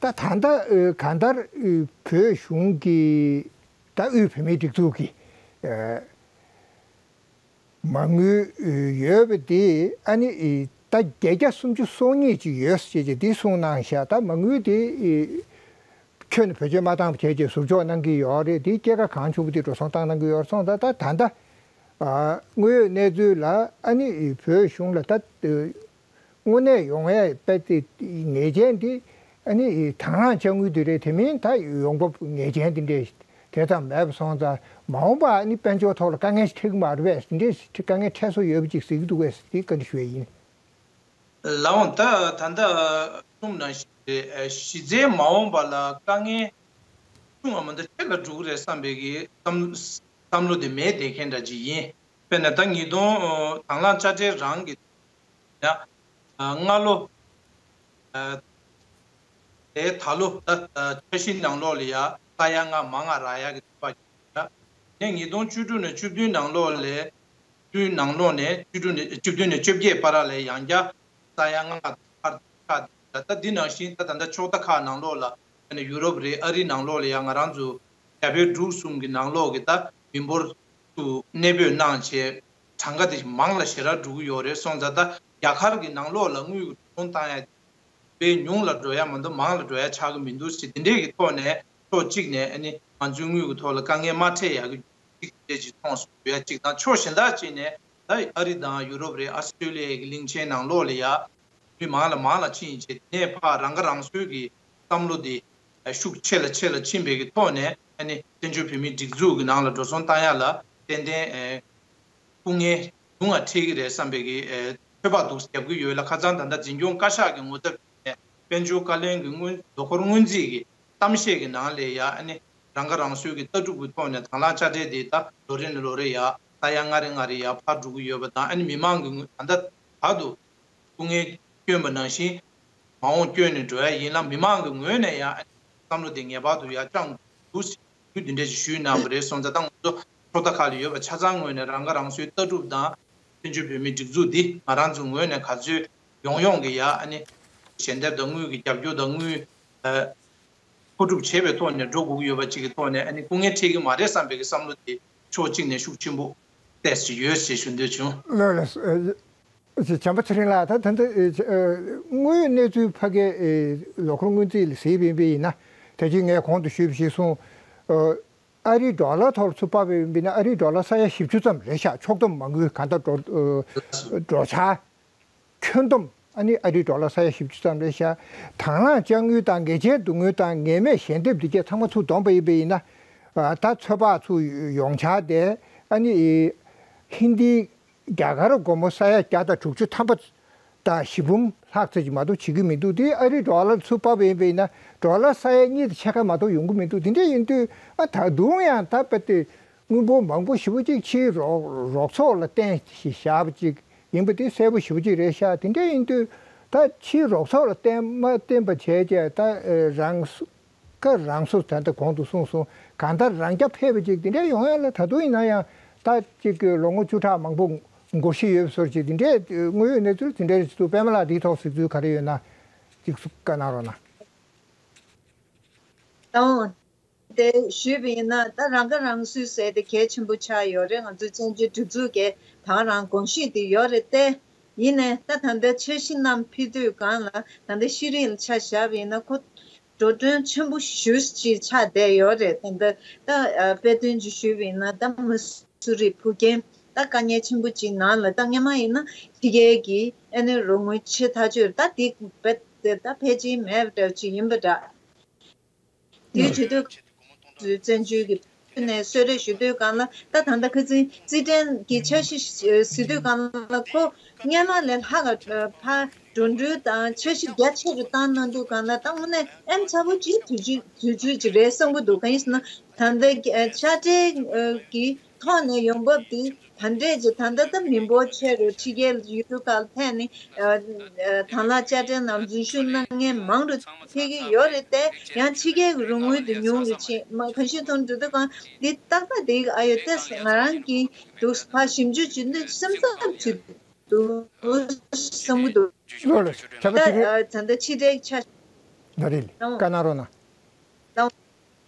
ད་ད་ལྟ་ཨ་གང་ལྟར་ཨ་བོད་གཞུང་གི་ད་དབུས་བོད་མིའི་སྒྲིག་འཛུགས་ཀྱི་ཨ་མ་དངུལ་ཨ་ཡོད་པ་དེ་ཨ་ནི་ཨ་ད་བརྒྱད་བརྒྱ་སུམ་ཅུ་སོ་གཉིས་ཅིག་ཡོད་ཟེར་བྱས་འདི་གསུངས་གནང་ཤག་ད་མ་དངུལ་དེ་ཨ་ཁྱོན་ནས་བེད་སྤྱོད་མ་བཏང་བ་བྱས་རྗེས་ཟུར་འཇོག་གནང་གི་ཡོད་རེད། དེའི་སྐྱེད་ཀ་གང་བྱུང་བ་དེ་འགྲོ་སོང་བཏང་གནང་གི་ཡོད་རེད་སོང་ཙང་། ད་ད་ལྟ་ཨ་དངོས་ཡོད་གནས་ཚུལ་ལ་ཨ་ནི་བོད་གཞུང་ལ་ད་དངོས་གནས་ཡོང་ཡ་དཔེ་དེ་ངེས་ཅན་དེ་ཨ་ནི་དང་བླངས་དཔྱ་དངུལ་དེ་རེད། དེ་མིན་ད་ཡོང་འབབ་ངེས་ཅན་དེ་འདྲས་དེ་ཙམ་མེད་པ་སོང་ཙང་། མ་འོངས་པ་ཨ་ནི་དཔལ་འབྱོར་ཐོག་ལ་དཀའ་ངལ་ཞིག་འཕྲད་ཀྱི་མ་རེད་པས། དེ་འདྲས་དཀའ་ངལ་འཕྲད་སྲོལ་ཡོད་པ་ཅིག་ཟེར་གྱི་འདུག་པས། དེ་བཀའ་འདྲི་ཞུ་ཡ་ཡིན། ལགས་འོང་། ད་ད་ལྟ་གསུངས་ནང་བཞིན་རེད། གཞི་རྩའི་མ་འོངས་པ་ལ་དཀའ་ངལ་ཆུང་བ་མ་གཏོགས་ཆེ་ལ་འགྲོ་གི་རེད་བསམ་པའི་གི་བསམ་བསམ་བློ་དེ་མེད་བསྡད་མཁན་འདྲ་ཅིག་ཡིན། དཔེར་ན་ད་ཉིས་སྟོང་དང་བླངས་དཔྱ་ཁྲལ་རང་གི་ཡ་སྔ་ལོ་དེའི་ད་ལོ་ད་འཆར་གཞིའི་ནང་ལོགས་ལ་ཡ་ས་ཡ་ལྔ་མང་ང་རག་ཡ་གི་ཚོད་དཔག་བྱས་ཡ། ནས་ཉིས་སྟོང་བཅུ་དྲུག་ནས་བཅུ་བདུན་ནང་ལོགས་ལ། བཅུ་བདུན་ནང་ལོགས་ནས་བཅུ་དྲུག་ནས་བཅུ་བདུན་ནས་བཅོ་བརྒྱད་བར་ལ་ཡང་བསྐྱར་ས་ཡ་ལྔ་ཁག་ཆགས་ད། ད་འདི་ནང་བཞིན་ད་ད་ལྟ་ཕྱོགས་མཐའ་ཁག་ནང་ལོགས་ལ་ཡུ་རོབ་རེད། ཨ་རིའི་ནང་ལོགས་ལ་ཡང་ང་རང་ཚོ་རྒྱ་བལ་འབྲུག་གསུམ་གྱི་ནང་ལོགས་ཀྱི་ད་མི་འབོར་དུ་གནས་སྤོས་གནང་བྱས་གྲངས་ཀ་དེ་མང་ལ་ཞེ་དྲག་འགྲོ་གི་ཡོད་རེད་སོང་ཙང་། ད་རྒྱ་གར་གྱི་ནང་ལོགས་ལ་དངུལ་གྱི་འགྲོ་སོང་བཏང་ཡ་དཔེ་ཉུང་ལ་འགྲོ་ཡ་མ་གཏོགས་མང་ལ་འགྲོ་ཡ་ཆགས་ཀྱི་མི་འདུག་ཟེར། དེ་འདྲས་ཀྱི་ཐོག་ནས་ ཕྱོགས་གཅིག་ནས་ཨ་ནི་ང་ཚོའི་དངུལ་གྱི་ཐོག་ལ་དཀའ་ངལ་མ་འཕྲད་ཡག་གི་གཅིག་དེ་ཅིག་མཐོང་སོང་ཡ་གཅིག་དང་། ཕྱོགས་གཞན་དག་ཅིག་ནས་ད་ཨ་རི་དང་ཡུ་རོབ་རེད། ཨ་སི་ཊྲེ་ལི་ཡ་གི་གླིང་ཆེན་ནང་ལོགས་ལ་ཡ་མི་མང་ལ་མང་ལ་ཕྱིན་བྱས་ནས་ཕར་རང་ཁ་རང་གསོའི་གི་བསམ་བློ་དེ་ཤུགས་ཆེ་ལ་ཆེ་ལ་ཕྱིན་པའི་གི་ཐོག་ནས་ཨ་ནི་བཙན་བྱོལ་བོད་མིའི་སྒྲིག་འཛུགས་ཀྱི་ནང་ལ་འགྲོ་སོང་བཏང་ཡ་ལ་ཏན་ཏན་ཨེ་སྐུ་ངལ་ཉུང་ང་འཕྲད་ཀྱི་རེད་བསམ་པའི་གི་ཨེ་ཚོད་དཔག་འདུག་རྒྱབ་ཀྱི་ཡོད་ལ། ཁ་སང་ད་ལྟ་འཛིན་སྐྱོང་བཀའ་ཤག་གི་ངོ་ཚབ་ནས་དཔལ་འབྱོར་བཀའ་བློན་གྱི་སྔོན་ལོ་འཁོར་སྔོན་རྩིས་ཀྱི་གཏམ་བཤད་ཀྱི་ནང་ལ་ཡ་ཨ་ནི་རང་ཁ་རང་གསོའི་གི་ལྟ་གྲུབ་ཀྱི་ཐོག་ནས་དང་བླངས་དཔྱ་ཁྲལ་དེ་ད་ལོ་རེ་ནས་ལོ་རེ་ཡ་ས་ཡ་ལྔ་རེ་ལྔ་རེ་ཡ་འཕར་འགྲོ་གི་ཡོད་པ་དང་། ཨ་ནི་མི་མང་གི་ངོས་ད་ལྟ་བར་དུ་སྐུ་ངལ་བསྐྱོན་པ་ནང་བཞིན་མ་འོངས་བསྐྱོན་ནས་འགྲོ་ཡ་ཡིན་ལ། མི་མང་གི་ངོས་ནས་ཡང་བསམ་བློ་དེ་ངེས་པར་དུ་ཡར་བཅངས་དགོས་ཟེར་དུས་འདི་འདྲ་ཞིག་ཞུས་གནང་བ་རེད། སོང་ཙང་ད་ང་ཚོ་ཕྱོགས་མཐའ་ཁག་ལ་ཡོད་པ་ཆ་ཚང་ངོས་ནས་རང་ཁ་རང་གསོའི་ལྟ་གྲུབ་དང་བཙན་བྱོལ་བོད་མིའི་སྒྲིག་འཛུགས་འདི་ང་རང་ཚོའི་ངོས་ནས་ག་ཚོད་ཡོང་ཡོང་གི་ཡ་ཨ་ནི་ཞལ་འདེབས་དང་དངུལ་གྱི་རྒྱབ་སྐྱོར་དང་དངུལ་ཨ་མཁོ་སྒྲུབ་བྱས་པའི་ཐོག་ནས་འགྲོ་དགོས་ཀྱི་ཡོད་པ་ཅིག་གི་ཐོག་ནས་ཨ་ནི་སྐུ་ངལ་འཕྲད་ཀྱི་མ་རེད་བསམ་པའི་གི་བསམ་བློ་དེ་ཕྱོགས་གཅིག་ནས་ཤུགས་ཆེན་པོ་ཏོག་ཙམ་ཡོད་ཅེས་ཞུ་འདོད་བྱུང་། ལགས་ལགས། བྱམས་པ་ཚེ་རིང་ལགས། ད་ད་ལྟ་དངོས་ཡོད་གནས་ཚུལ་ཕ་གིའི་ལོ་འཁོར་སྔོན་རྩིས་ལ་གཟིགས་པ་ཡིན་པ་ཡིན་ན། ད་ཅི་ངས་གོང་དུ་ཞུས་པ་ཞིག་སོང་། ཨ་རིའི་ཌོ་ལར་ཐོག་ལ་ཚུར་དཔག་པ་ཡིན་པ་ཡིན་ན་ཨ་རིའི་ཌོ་ལར་ས་ཡ་བཞི་བཅུ་ཙམ་རེད་ཤག་ཕྱོགས་བསྡོམས་མ་དངུལ་གང་ལྟར་འགྲོ་འགྲོ་འཆར། ཁྱོན་བསྡོམས་ཨ་ནི་ཨ་རིའི་ཌོ་ལར་ས་ཡ་བཞི་བཅུ་ཙམ་རེད་ཤག་དང་བླངས་དཔྱ་དངུལ་དང་འགལ་རྐྱེན་བསྡུ་དངུལ་དང་ངེས་མེད་ཞལ་འདེབས་འདི་གས་ཚང་མ་ཚུར་བསྡོམས་པ་ཡིན་པ་ཡིན་ན། ད་ཚོད་དཔག་ཚུར་ཡོང་འཆར་དེ་ཨ་ནི་ཧིན་དིའི་རྒྱ་གར་སྒོར་མོ་ས་ཡ་བརྒྱ་དང་དྲུག་ཅུ་ཐམ་པ་དང་བཞི་འབུམ་ལྷག་ཙམ་ཅིག་མ་གཏོགས་བྱེད་ཀྱི་མི་འདུག་དེ་ཨ་རིའི་ཌོ་ལར་ཚུར་དཔག་པ་ཡིན་པ་ཡིན་ན་ཌོ་ལར་ས་ཡ་གཉིས་དང་ཕྱེད་ཀ་མ་གཏོགས་ཡོང་གི་མི་འདུག་དེ་འདྲ་ཡིན་དུས་ཨ་ད་དུང་ཡང་ད་དཔེ་དེ། དངུལ་འབོར་མང་པོ་ཞེ་པོ་ཅིག་ཕྱིའི་རོགས་རོགས་ཚོགས་ལ་བརྟེན་ཞིག་བཞག་པ་ཅིག་ཡིན་པ་དེ་གསལ་པོ་ཞེ་པོ་ཅིག་རེད་ཤག་དེ་འདྲ་ཡིན་དུས་ད་ཕྱིའི་རོགས་ཚོགས་ལ་བརྟེན་མ་བརྟེན་པ་བྱས་རྗེས་ད་རང་སོ་ཀ་རང་སོ་ད་ལྟ་གོང་དུ་གསུངས་སོང་། གང་ལྟར་རང་རྐྱ་འཕེར་བ་ཅིག་དེ་འདྲ་ཡོང་ཡ་ལ་ད་དུང་ཡིན་ན་ཡང་ད་ཅིག་གི་ལོ་ངོ་བཅུ་ཕྲག་མང་པོ་འགོར་བཞིན་ཡོད་པའི་བཟོ་ཅིག་དེ་འདྲའི་དངོས་ཡོད་གནས་ཚུལ་དེ་འདྲ་རེད་འདུག་པད་མ་ལགས་འདིའི་ཐོག་གཟིགས་ཚུལ་ག་རེ་ཡོད་ན་ཅིག་བཀའ་གནང་རོགས་གནང་། ཨོ། དེ་ཞུས་པ་ཡིན་ན་ད་རང་ཁ་རང་གསོའི་ཟེར་དེ་གལ་ཆེན་པོ་ཆགས་ཡོད་རེད། ང་ཚོའི་བཙན་བྱོལ་སྒྲིག་འཛུགས་ཀྱི་ད་རང་དགོངས་གཞི་དེ་ཡོད་རེད་དེ། ཡིན་ནའི་ད་ད་ལྟ་འཆར་གཞི་རྣམས་ཕུལ་དུས་སྒང་ལ་ད་ལྟ་ཤེས་རིག་ལ་ཆ་བཞག་པ་ཡིན་ན་ཁོ་འགྲོ་གྲོན་ཆེན་པོ་ཞེ་ཅིག་ཆགས་བསྡད་ཡོད་རེད། ད་ལྟ་ད་དཔེ་དོན་ཅིག་ཞུས་པ་ཡིན་ན་ད་མ་སུ་རི་ཕུ་རྒན་ད་དཀའ་ངལ་ཆེན་པོ་ཅིག་ནང་ལ་ད་སྔོན་མ་ཡིན་ན་ཕྱི་རྒྱལ་གྱི་ཨ་ནི་རོགས་དངུལ་ཆེ་ཐག་ཆོད་ད་དེ་རྦད་དེ་ད་ཕལ་ཆེར་མེད་པ་འདྲ་ཅིག་ཡིན་པ་འདྲ། དེའི་གྲོས་བསྡུར་བཙན་བྱོལ་གྱི་ནས་གསོལ་རས་ཞུ་དུས་སྒང་ལ་ད་ད་ལྟ་ཁ་སང་རྩིས་ཁྲའི་གི་འཆར་གཞི་གཟིགས་དུས་སྒང་ལ་ཁོ་སྔོན་མ་ལས་ལྷག་ག་ཕར་འགྲོ་གྲོན་དང་འཆར་གཞི་རྒྱ་ཆེ་རུ་བཏང་གནང་དུས་སྒང་ལ་ད་དངོས་གནས་ཨེམ་ཚ་པོ་ཅིག་དུས་ཚོད་དུས་ཚོད་ཅིག་རེད་བསམ་གྱི་འདུག་གང་ཡིན་ཟེར་ན་ད་ལྟ་དཔྱ་ཁྲལ་གྱི་ཐོག་ནས་ཡོང་འབབ་དེ་ད་འདྲས་ཀྱི་ད་ལྟ་ད་མི་འབོར་ཆེ་རུ་ཕྱི་རྒྱལ་ཡུལ་གྲུ་ཁག་ལ་ཕེབས་ནས་དང་བླངས་དཔྱ་ཁྲལ་ནང་འཛུལ་ཞུགས་གནང་མཁན་མང་རུ་ཕེབས་ཀྱི་ཡོད་རེད་དེ། ཡང་ཕྱི་རྒྱལ་གྱི་རོགས་དངུལ་དེ་ཉུང་རུ་ཕྱིན་མ་གང་ཤེས་མཐོང་འགྲོ་དུས་སྒང་འདི་ཏག་ཏག་དེ་ཨ་ཡོད་དེ་ང་རང་གིས་འདུག་ཕར་ཞིབ་འཇུག་བྱེད་དུས་སེམས་འཚབ་བྱེད་འདུག་བསམ་གྱི་འདུག་ལོ་ལོ་བྱ་བ་ད་ཅི་རེད། ད་ལྟ་ཕྱི་འབྲེལ་ཆ་ལ་རེད་ལ་བཀའ་གནང་རོགས་གནང་།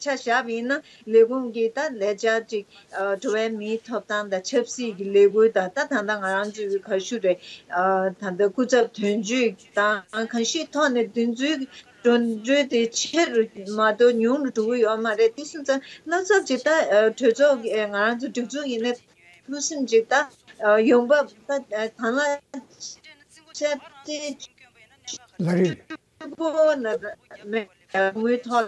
ཆ་བཞག་པ་ཡིན་ན་ལས་ཁུངས་ཀྱི་ད་ལས་འཆར་ཅིག་འགྲོ་བའི་མིའི་ཐོབ་ཐང་དང་ཆབ་སྲིད་ཀྱི་ལས་འགུལ་དང་ད་ད་ལྟ་ང་རང་ཚོའི་ག་ཞུ་རེད། ད་ལྟ་སྐུ་ཚབ་དོན་གཅོད་དང་གང་ཞིག་ཐོག་ནས་དེ་ཚོའི་འགྲོ་གྲོན་དེ་ཆེ་རུ་མ་གཏོགས་ཉུང་རུ་འགྲོ་གི་ཡོད་མ་རེད། དེ་སོང་ཙང་བློ་འཚབ་ཅིག་ད་གྲོས་ཚོགས་ཀྱི་ང་རང་ཚོ་སྒྲིག་འཛུགས་ཡིན་ན་ཐུགས་སེམས་ཅིག་ད་ཡོང་འབབ་ད་དང་བླངས་ཆ་དེ་ལ་རེད། ཁོ་ན་མེད་དངུལ་ཐོག་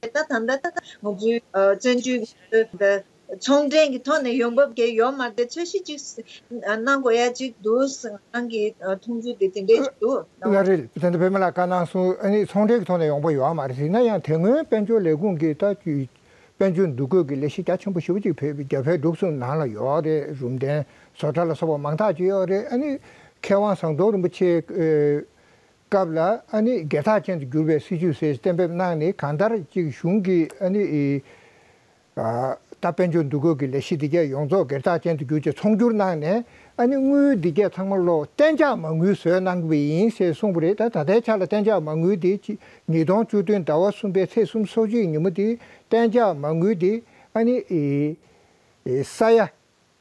ད་ད་ལྟ་ད་ང་ཚོའི་བཙན་བྱོལ་ཚོང་འབྲེལ་གྱི་ཐོག་ནས་ཡོང་འབབ་གས་ཡོད་མ་རེད། འཆར་གཞི་ཅིག་གནང་དགོས་ཡ་ཅིག་འདུག་ང་རང་གི་མཐོང་ཚུལ་དེ་དེ་འདྲས་ཅིག་འདུག་ལགས་རེད། ད་ལྟ་བོད་མི་ལ་བཀའ་གནང་སོང་། ཨ་ནི་ཚོང་འབྲེལ་གྱི་ཐོག་ནས་ཡོང་འབབ་ཡོད་མ་རེད་ཟེར་ན་ཡང་དེ་སྔོན་དཔལ་འབྱོར་ལས་ཁུངས་ཀྱིས་ད་དཔལ་འབྱོར་འདུ་འགོད་ཀྱི་ལས་གཞི་རྒྱ་ཆེན་པོ་ཞེ་པོ་ཅིག་བོད་རྒྱ་བལ་འབྲུག་གསུམ་ནང་ལ་ཡོད་རེད། རུམ་གདན་བཟོ་གྲྭ་ལ་སོགས་པ་མང་དག་ཅིག་ཡོད་རེད། ཨ་ནི་མཁས་དབང་ཟམ་གདོང་རིན་པོ་ཆེ་སྐབས་ལ་ཨ་ནི་སྒེར་བདག་ཅན་དུ་གྱུར་པའི་སྲིད་ཇུས་ཟེར་གཏན་འབེབས་གནང་ནས་གང་ལྟར་ཅིག་གཞུང་གིས་ཨ་ནི་ཨི་ཨ་ད་དཔལ་འབྱོར་འདུ་འགོད་ཀྱི་ལས་གཞི་འདི་གས་ཡོངས་རྫོགས་སྒེར་བདག་ཅན་དུ་གྱུར་ཅིག་ཚོང་སྒྱུར་གནང་ནས་ཨ་ནི་དངུལ་འདི་གས་ཚང་མ་ལོ་གཏན་འཇགས་མ་དངུལ་བཟོས་གནང་གི་ཡིན་ཟེར་གསུངས་པ་རེད། ད་ད་ལྟའི་ཆ་ལ་གཏན་འཇགས་མ་དངུལ་དེ་ཅིག་ཉིས་སྟོང་བཅུ་བདུན་ཟླ་བ་གསུམ་པའི་ཚེས་སོ་གཅིག་ཉིན་མོ་དེ་གཏན་འཇགས་མ་དངུལ་དེ་ཨ་ནི་ཨི་ཨི་ས་ཡ་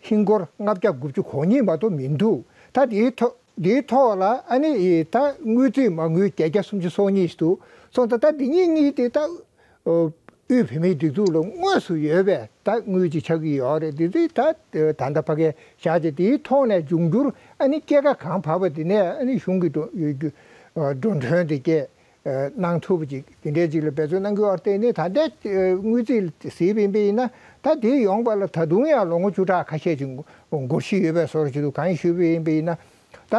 ཧིན་སྒོར་ལྔ་བརྒྱ་དགུ་བཅུ་གོ་གཉིས་མ་གཏོགས་མི་འདུག་ད་དེའི་ཐོག་དེའི་ཐོག་ལ་ཨ་ནི་ད་དངུལ་རྩིས་མ་དངུལ་བརྒྱད་བརྒྱ་སུམ་ཅུ་སོ་གཉིས་ཤིག་འདུག་སོང་ཙང་ད་འདི་གཉིས་གཉིས་དེ་ད་ཨོ་ དབུས་བོད་མིའི་སྒྲིག་འཛུགས་ལ་དངོས་སུ་ཡོད་པའི་ད་དངུལ་ཅིག་ཆགས་ཀྱི་ཡོད་རེད། དེ་དེ་ད་ད་ལྟ་ཕ་གིར་བཞག་བྱས་དེའི་ཐོག་ནས་འབྱུང་འགྱུར་ཨ་ནི་སྐྱེད་ཀ་གང་བབས་པ་དེ་ནས་ཨ་ནི་གཞུང་གི་འགྲོ་འགྲོ་གྲོན་དེ་སྐྱེད་གནང་ཐུབ་པ་ཅིག་དེ་འདྲའི་ཅིག་ལ་འབད་བརྩོན་གནང་གི་ཡོད་རེད། དེ་ནི་ད་ལྟའི་དངུལ་རྩིས་ལ་གཟིགས་པ་ཡིན་པ་ཡིན་ན་ད་དེ་ཡོང་བ་ལ་ད་དུང་ཡང་ལོ་ངོ་བཅུ་ཕྲག་ཁ་ཤས་ཅིག་འགོར་གཞི་ཡོད་པའི་བཟོ་འདྲ་ཅིག་འདུག་གང་ཞུས་པ་ཡིན་པ་ཡིན་ན་ད།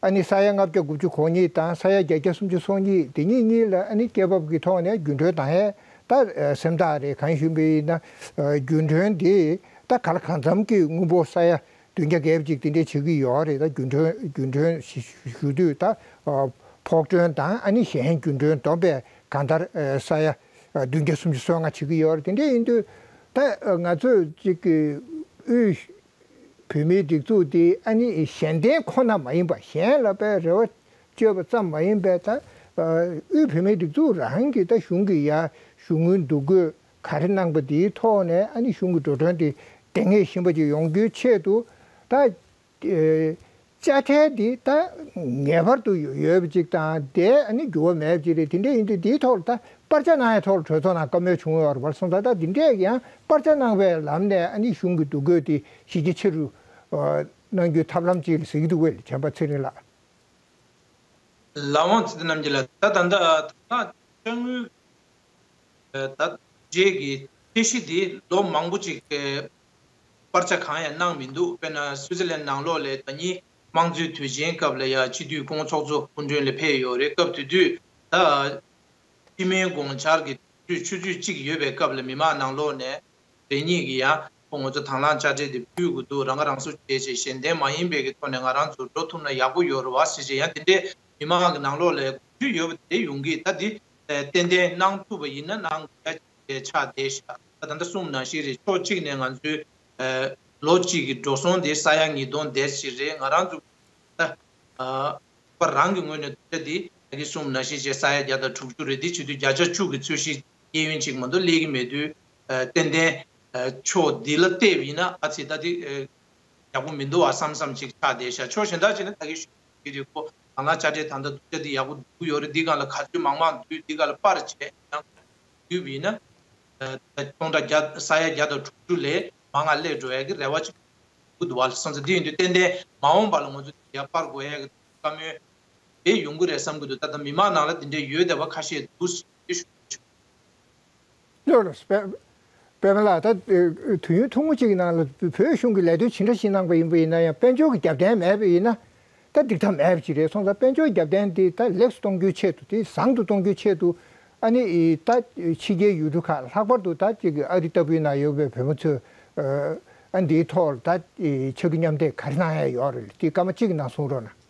ཨ་ནི་ས་ཡ་ལྔ་བརྒྱ་དགུ་བཅུ་གོ་གཉིས་དང་ས་ཡ་བརྒྱད་བརྒྱ་སུམ་ཅུ་སོ་གཉིས་དེ་གཉིས་གཉིས་ལ་ཨ་ནི་སྐྱེད་འབབ་ཀྱི་ཐོག་ནས་རྒྱུན་གྲོན་དང་ཡས་ད་སེམས་ཐག་རེད། གང་ཞུས་པ་ཡིན་ན་རྒྱུན་གྲོན་འདི་ད་ག་ལ་གང་འཚམ་གྱི་དངུལ་འབོར་ས་ཡ་བདུན་བརྒྱ་བརྒལ་ཅིག་དེ་འདྲས་བྱེད་ཀྱི་ཡོད་རེད། ད་རྒྱུན་གྲོན་རྒྱུན་གྲོན་ཞུ་དུས་ད་ཕོགས་གྲོན་དང་ཨ་ནི་གཞན་རྒྱུན་གྲོན་བསྡོམས་པས་གང་ལྟར་ས་ཡ་བདུན་བརྒྱ་སུམ་ཅུ་སོ་ལྔ་བྱེད་ཀྱི་ཡོད་རེད། དེ་འདྲས་ཡིན་དུས་ད་ང་ཚོས་ཅིག་གི་དབུས་བོད་མིའི་སྒྲིག་འཛུགས་འདི་ཨ་ནི་གཞན་བརྟེན་ཁོ་ན་མ་ཡིན་པ་གཞན་ལ་དཔེ་རེ་བ་བཅོལ་བ་ཙམ་མ་ཡིན་པའི་ད་དབུས་བོད་མིའི་སྒྲིག་འཛུགས་རང་གི་ད་གཞུང་གི་ཡ་གཞུང་དངུལ་འདུ་འགོད་ག་རེ་གནང་པ་འདིའི་ཐོག་ནས་ཨ་ནི་གཞུང་གི་འགྲོ་གྲོན་འདི་ལྡང་ངེས་ཤིང་པ་ཅིག་ཡོང་རྒྱུའི་ཆེད་དུ་ད་དཔྱ་ཁྲལ་འདི་ད་ངེས་པར་དུ་ཡོད་པ་ཅིག་དང་དེ་ཨ་ནི་འགྱུར་བ་མེད་པ་ཅིག་རེད། དེ་འདྲ་ཡིན་དུས་འདིའི་ཐོག་ལ་ད་པར་ཆ་གནང་ཡའི་ཐོག་ལ་གྲོས་ཚོགས་ནང་བཀའ་མོལ་བྱུང་ཡོད་རེད་པ། སོང་ཙང་ད་འདི་འདྲས་ཡང་པར་ཆ་གནང་བའི་ལམ་ནས་ཨ་ནི་གཞུང་གི་འདུ་འགོད་དེ་གཞི་རྒྱ་ཆེ་རུ་གནང་རྒྱུའི་ཐབས་ལམ་ཅིག་ལ་གཟིགས་འདུག་པས་བྱམས་པ་ཚེ་རིང་ལགས། ལགས་འོང་། ཚེ་བརྟན་རྣམ་རྒྱལ་ལགས། ད་ད་ལྟ་ད་ལྟ་དཔྱ་དངུལ་ད་རྗེས་ཀྱི་ཚད་གཞི་དེ་ལོ་མང་པོ་ཅིག་པར་ཆ་གང་ཡང་གནང་མི་འདུག་དཔེར་ན་སུའུ་ཙི་ལན་ནང་ལོགས་ལ་ད་ཉིད་དམངས་གཙོའི་དུས་ཆེན་སྐབས་ལ་ཡ་སྤྱི་འཐུས་སྐུ་ངོ་ཚོགས་གཙོ་སྐུ་མགྲོན་ལ་ཕེབས་ཡོད་རེད། སྐབས་དེ་དུས་ད་སྤྱི་མོས་དགོངས་འཆར་གྱི་དུས་ཆུ་ཚོད་གཅིག་ཡོད་པའི་སྐབས་ལ་མི་མང་ནང་ལོགས་ནས་རེ་གཉིས་ཀྱིས་ཡང་ཁོ་ང་ཚོ་དང་བླངས་དཔྱ་ཁྲལ་དེ་ཕུལ་དགོས་འདུག་རང་ཁ་རང་གསོ་བྱས་བྱས་གཞན་བརྟེན་མ་ཡིན་པའི་གི་ཐོག་ནས་ང་རང་ཚོ་འགྲོ་ཐུབ་ན་ཡག་པོ་ཡོད་རེད་བ་ཟེར་བྱས་ཡང་དེ་འདྲའི་མི་མང་གི་ནང་ལོགས་ལ་གོ་རྒྱུ་ཡོད་པ་དེ་ཡོང་གི་ད་འདི་ཏན་ཏན་གནང་ཐུབ་པ་ཡིན་ན་གནང་དགོས་ཡ་ཆགས་བསྡད་ཤག་ད་ད་ལྟ་གསུངས་ནང་བཞིན་རེད། ཕྱོགས་གཅིག་ནས་ང་ཚོའི་ལོ་གཅིག་གི་འགྲོ་སོང་དེ་ས་ཡ་ཉིས་སྟོང་དེ་ཞིག་རེད། ང་རང་ཚོ་ད་པ་རང་གི་ངོས་ནས་ད་འདི་ད་གི་གསུངས་ནང་བཞིན་བྱས་ས་ཡ་བརྒྱ་དང་དྲུག་ཅུ་རེད། འདི་བྱེད་དུས་བརྒྱ་ཆ་བཅུ་གི་ཚོད་གཞི་གཡས་གཡོན་གཅིག་མ་གཏོགས་སླེབས་ཀྱི་མེད་དུས་ཏན་ཏན་ཕྱོགས་འདི་ལ་བལྟས་པ་ཡིན་ན་ཨ་ཙི་ད་འདི་ཡག་པོ་མི་འདུག་བ་བསམ་བསམ་ཅིག་ཆགས་བསྡད་ཤག་ཕྱོགས་གཞན་དག་ཅིག་ནས་ད་གི་ཞུ་གི་རེད། ཁོ་དང་བླངས་དཔྱ་ཁྲལ་ད་ལྟ་བསྡུ་བྱ་འདི་ཡག་པོ་འདུག་ཡོད་རེད། འདི་སྒང་ལ་ག་ཚོད་མང་མང་བསྡུས་འདི་སྒང་ལ་པར་བྱས་ཡང་བསྡུས་པ་ཡིན་ན་སྟོང་ཕྲག་བརྒྱ་ས་ཡ་བརྒྱ་དང་དྲུག་ཅུ་ལས་མང་ང་སླེབས་འགྲོ་ཡ་གི་རེ་བ་ཅིག་འདུག་བ་ལ་སོང་ཙང་འདི་ཡིན་དུས་ཏན་ཏན་མ་འོངས་པ་ལ་ང་ཚོ་ཡར་སྤར་དགོས་ཡ་གི་བཀའ་མོལ་དེ་ཡོང་གི་རེད་བསམ་གི་འདུག་ད་ལྟ་མི་མང་ནང་ལ་འདི་འདྲའི་ཡོད་བསྡད་པ་ཁ་ཤས་འདུག་ཟེར་ཞུ། ལགས་ལགས། པད་པད་མ་ལགས། ད་དུས་ཡུན་ཐུང་ངུ་གཅིག་གི་ནང་ལ་བོད་གཞུང་གིས་ལས་དོན་ཇི་འདྲ་ཞིག་གནང་པ་ཡིན་པ་ཡིན་ན་ཡང་དཔལ་འབྱོར་གྱི་རྒྱབ་རྟེན་མེད་པ་ཡིན་ན་ད་འགྲིག་ཐབས་མེད་པ་ཅིག་རེད། སོང་ཙང་དཔལ་འབྱོར་རྒྱབ་རྟེན་དེ་ད་ལེགས་སུ་གཏོང་རྒྱུའི་ཆེད་དུ་དེ་བཟང་དུ་གཏོང་རྒྱུའི་ཆེད་དུ་ཨ་ནི་ད་ཕྱི་རྒྱལ་ཡུལ་གྲུ་ཁག་ལྷག་པར་དུ་ད་ཅིག་ཨ་རི་ལྟ་བུའི་ནང་ཡོད་པའི་བོད་མི་ཚོས་ཨ་འདིའི་ཐོག་ལ་ད་ཕྱར་གྲུ་མཉམ་འདེགས་ག་རེ་གནང་ཡ་ཡོད་རེད། དེ་སྐར་མ་གཅིག་གི་ནང་གསུང་རོགས་གནང་།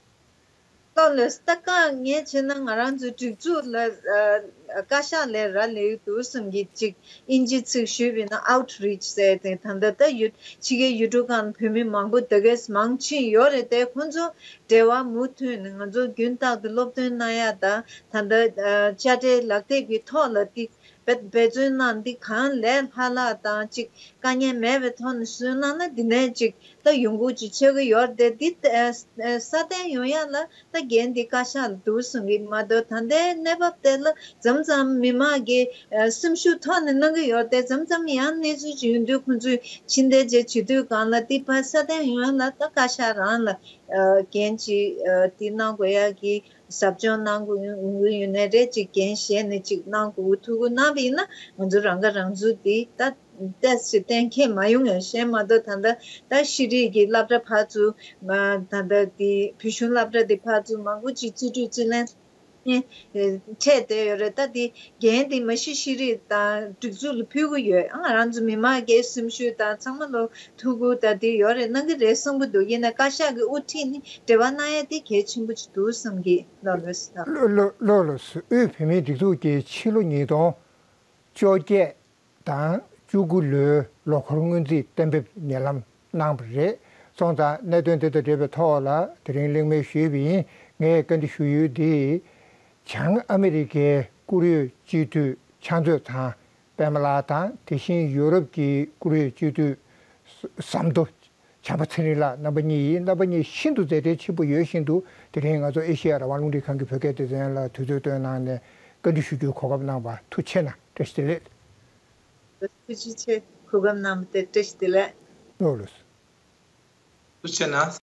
ལགས་ལགས། ད་གང་ངས་བྱས་ན་ང་རང་ཚོའི་སྒྲིག་འཛུགས་ལ་ཨ་བཀའ་ཤག་ལ་རག་ལས་ཡོད་འདུག་བསམ་གྱི་ཅིག་ཨིན་ཇི་ཚིག་ཞུས་པ་ཡིན་ན་outreach ཟེར་ཏེ་ད་ལྟ་ད་ཡུལ་ཕྱི་རྒྱལ་ཡུལ་གྲུ་ཁག་ནས་བོད་མི་མང་པོ་ད་གས་མང་ཕྱིན་ཡོད་རེད་དེ། ཁོང་ཚོ་འབྲེལ་བ་མུ་མཐུད་ནས་ང་ཚོ་རྒྱུན་ལྟར་དུ་སློབ་སྟོན་གནང་ཡ་དང་ད་ལྟ་ཨ་དཔྱ་ཁྲལ་ལག་དེབ་ཀྱི་ཐོག་ལ་ཏིག་འབད་འབད་བརྩོན་གནང་འདི་གང་ལས་ལྷག་ལྷག་དང་ཅིག་དཀའ་ངལ་མེད་པའི་ཐོག་ནས་བཟོས་གནང་ན་འདི་ནས་ཅིག་ད་ཡོང་སྒོ་ཅིག་ཆགས་ཀྱི་ཡོད་རེད་དེ། འདི་ཨ་ཨ་སྲ་བརྟན་ཡོང་ཡ་ལ་ད་འགན་འདི་བཀའ་ཤག་ལ་འདུག་གསུང་གི་མ་གཏོགས་ད་ལྟའི་གནས་བབ་དེ་ལ་མཚམས་མཚམས་མི་མང་གི་ཨ་སེམས་ཤུགས་ཐོག་ནས་གནང་གི་ཡོད་རེད་དེ། མཚམས་མཚམས་ཡང་གནས་ཚུལ་ཅིག་ཡོང་དུས་ཁོང་ཚོས་ཕྱི་འཐེན་བྱས་བྱེད་དུས་སྒང་ལ་འདི་ཕར་སྲ་བརྟན་ཡོང་ཡ་ལ་ད་བཀའ་ཤག་རང་ལ་ཨ་འགན་ཅིག་ཨ་འདི་གནང་དགོས་ཡ་གི་ཟབ་སྦྱོང་གནང་དགོས་ཡོང་གི་ཡོད་ནའི་རེད། ཅིག་འགན་བཞེས་ནས་ཅིག་གནང་དགོས་ཐུགས་ཁུར་གནང་བ་ཡིན་ན་ང་ཚོ་རང་ཁ་རང་གསོ་འདི་ད་ཏོག་ཙམ་གཏན་འཁེལ་མ་ཡོང་ཡང་ཤེས་མ་གཏོགས་ད་ལྟ་ད་ཤེས་རིག་གི་སློབ་གྲྭ་ཕར་ཚུར་ང་ད་ལྟ་འདི་བོད་གཞུང་སློབ་གྲྭ་འདི་ཕར་ཚུར་མང་པོ་ཅིག་རྩིས་སྤྲོད་རྩིས་ལེན་འཕྲད་བསྡད་ཡོད་རེད། ད་འདི་འགན་འདི་མ་གཞི་ཤེས་རིག་དང་སྒྲིག་འཛུགས་ལ་ཕུལ་གི་ཡོད། ང་རང་ཚོ་མི་མང་གི་སེམས་ཤུགས་དང་ཚང་མ་ལོ་ཐུགས་ཁུར་ད་འདི་ཡོད་རེད་གནང་གི་རེད་བསམ་གི་འདུག་ཡིན་ན་བཀའ་ཤག་གི་དབུ་ཁྲིད་ནི་འབྲེལ་བ་གནང་ཡ་དེ་གལ་ཆེན་པོ་ཅིག་འདུག་བསམ་གི། ལགས་ལགས་ལགས་ལགས། དབུས་བོད་མིའི་སྒྲིག་འཛུགས་ཀྱིས་ཕྱི་ལོ་ཉིས་སྟོང་བཅོ་བརྒྱད་དང་བཅུ་དགུ་ལོའི་ལོ་འཁོར་སྔོན་རྩིས་གཏན་འབེབས་ཉེ་ལམ་གནང་བ་རེད། སོང་ཙང་གནད་དོན་དེ་དང་འབྲེལ་བའི་ཐོག་ལ་དེ་རིང་གླེང་མོལ་ཞུས་པ་ཡིན། ངས་བཀའ་འདྲི་ཞུ་ཡུལ་འདི་བྱང་ཨ་མི་རི་ཀའི་བཀུར་འོས་སྤྱི་འཐུས་ཕྱག་མཛོད་ཚང་པད་མ་ལགས་དང་། དེ་བཞིན་ཡུ་རོབ་ཀྱི་བཀུར་འོས་སྤྱི་འཐུས་ཟམ་མདོ་བྱམས་པ་ཚེ་རིང་ལགས་རྣམ་པ་གཉིས་ཡིན། རྣམ་པ་གཉིས་ཤིན་ཏུ་མཛད་བྲེལ་ཆེན་པོ་ཡོད་བཞིན་དུ་དེ་རིང་ང་ཚོ་ཨེ་ཤེ་ཡ་རང་དབང་རླུང་འཕྲིན་ཁང་གི་བོད་སྐད་སྡེ་ཚན་ལ་དུས་ཚོད་བཏོན་གནང་ནས་བཀའ་འདྲི་ཞུ་རྒྱུའི་གོ་སྐབས་གནང་བར་ཐུགས་རྗེ་ཆེ་གནང་། བཀྲ་ཤིས་བདེ་ལེགས། ཐུགས་རྗེ་ཆེ། གོ་སྐབས་གནང་བ་དེ་བཀྲ་ཤིས་བདེ་ལེགས། ལགས་སོ། ཐུགས་རྗེ་གནང་།